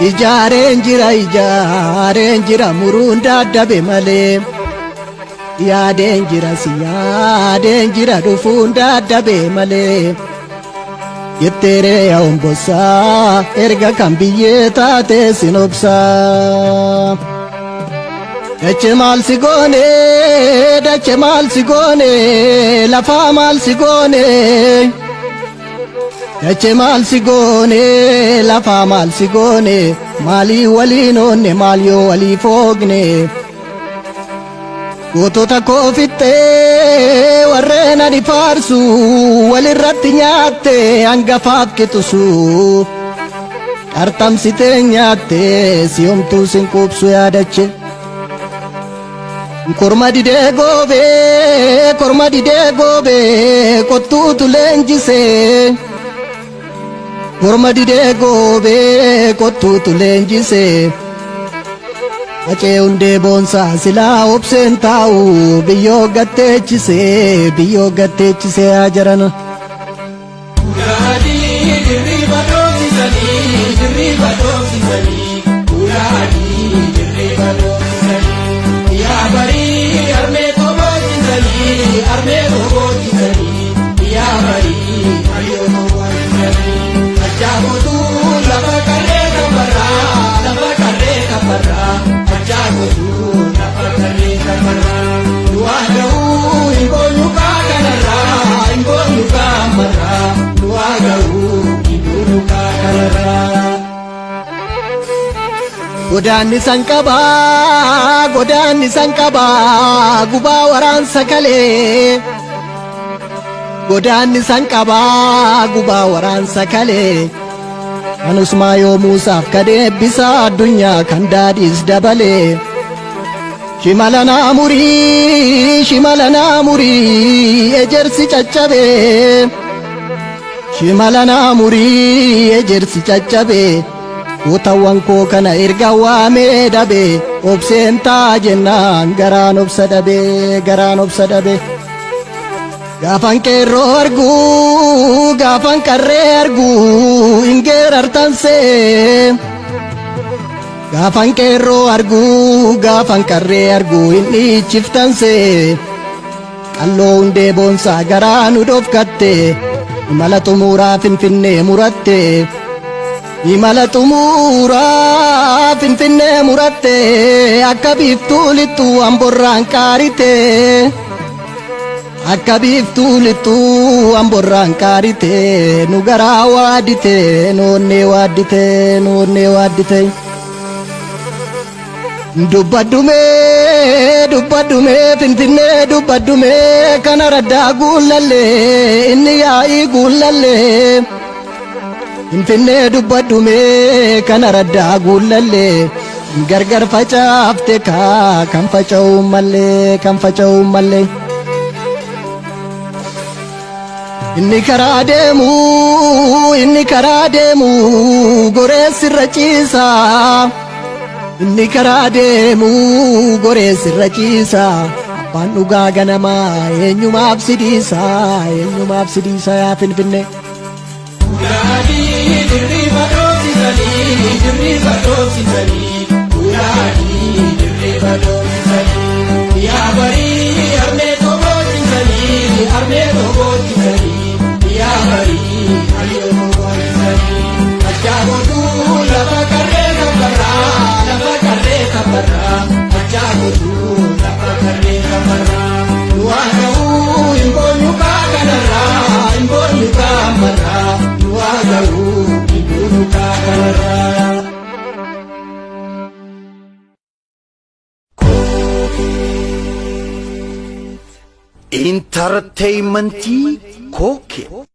Ijaareen jira ijaareen jira muruun dadhabe malee. Yaadeen jira si yaadeen jira dhufuun dadhabe malee. Jetteeree yaa ombossaa erga kan biyyee taate sin obsaa. Dache maal si goone dache maal si goone lafaa maal si goone. Dache maal si goone lafaa maal si goone maalii waliin oonne maal yoo walii foogne. Gootota koo fixxee warreen ani faarsu walirratti nyaatte hangafaaf qixusu. Qarxamsitee nyaatte si homtuu sin quubsu yaadache. Korma didee goobee korma didee goobee qottuutu leenjisee. Korma didee goobee qottuutu leenjisee. Facee hundee boonsaa silaa obseen taa'u biyyoo gatteechisee biyyoo gatteechisee haa jarana. Ulaadii dirriba dhoofsisanii dirriba dhoofsisanii ulaadii dirriba dhoofsisanii yaa barii harmee koo boochisanii harmee koo boochisanii yaa barii hayyoo koo boochisanii ajjaabotuu lafa qarree kafarraa lafa qarree kafarraa ajjaabotuu lafa qarree kafarraa du'aa ga'uu hin boonyu kaa kanarraa hin boonyu kaa ammarraa du'aa ga'uu hin boonyu kaa kanarraa. Godaanni san qabaa godaanni san qabaa gubaa waraansa kalee. Godaanni san qabaa gubaa waraansa kalee. Kan Usmaayoo Muusaaf kan eebbisaa addunyaa kan daadhiis dabalee. Shimala naa murii shimala naa murii ejersi caccabee. Shimala naa murii ejersi caccabee. Kutawwan koo kana erga waamee dhabe obseen taa jennaan garaan obsa dhabe garaan obsa dhabe. Gaafan qeerroo arguu gaafan qarree arguu hin geerartansee. Gaafan qeerroo arguu gaafan qarree arguu hin dhiichiftansee. Qalloo hundee boonsaa garaa nu dhofkatte imala xumuraa finfinnee muratte. Imala xumuraa finfinnee muratte akka biiftuu lixxuu amborraan qaarite. Akka biiftuu lixxuu amborraan qaarite nu garaa waaddite nu onnee waaddite nu onnee waaddite. Dubbadhumee dubbadhumee finfinnee dubbadhumee kana raddaa guullallee inni yaa'ii guullallee. Finfinnee dubbadhumee kana raddaa guullallee gargar facaafte kaa kan faca'uu mallee kan faca'uu mallee. Inni karaa deemu inni karaa deemu goreessirra ciisa. Inni karaa deemu goreessirra ciisa. Abbaan dhugaa ganamaa eenyumaaf si dhiisa eenyumaaf si dhiisa yaa Finfinnee. Ulaadii dirriba dhoofsisanii dirriba dhoofsisanii ulaadii dirriba dhoofsisanii yaa barii harmee koo boochisanii harmee koo boochisanii yaa barii hayyoo koo boochisanii ajjaabotuu lafa qarree kafarraa lafa qarree kafarraa ajjaabotuu lafa qarree kafarraa du'aa ga'uu hin boonyu kaa kanarraa hin boonyu kaa ammarraa du'aa ga'uu hin boonyu kaa kanarraa. Intarteeymentii Kookeet.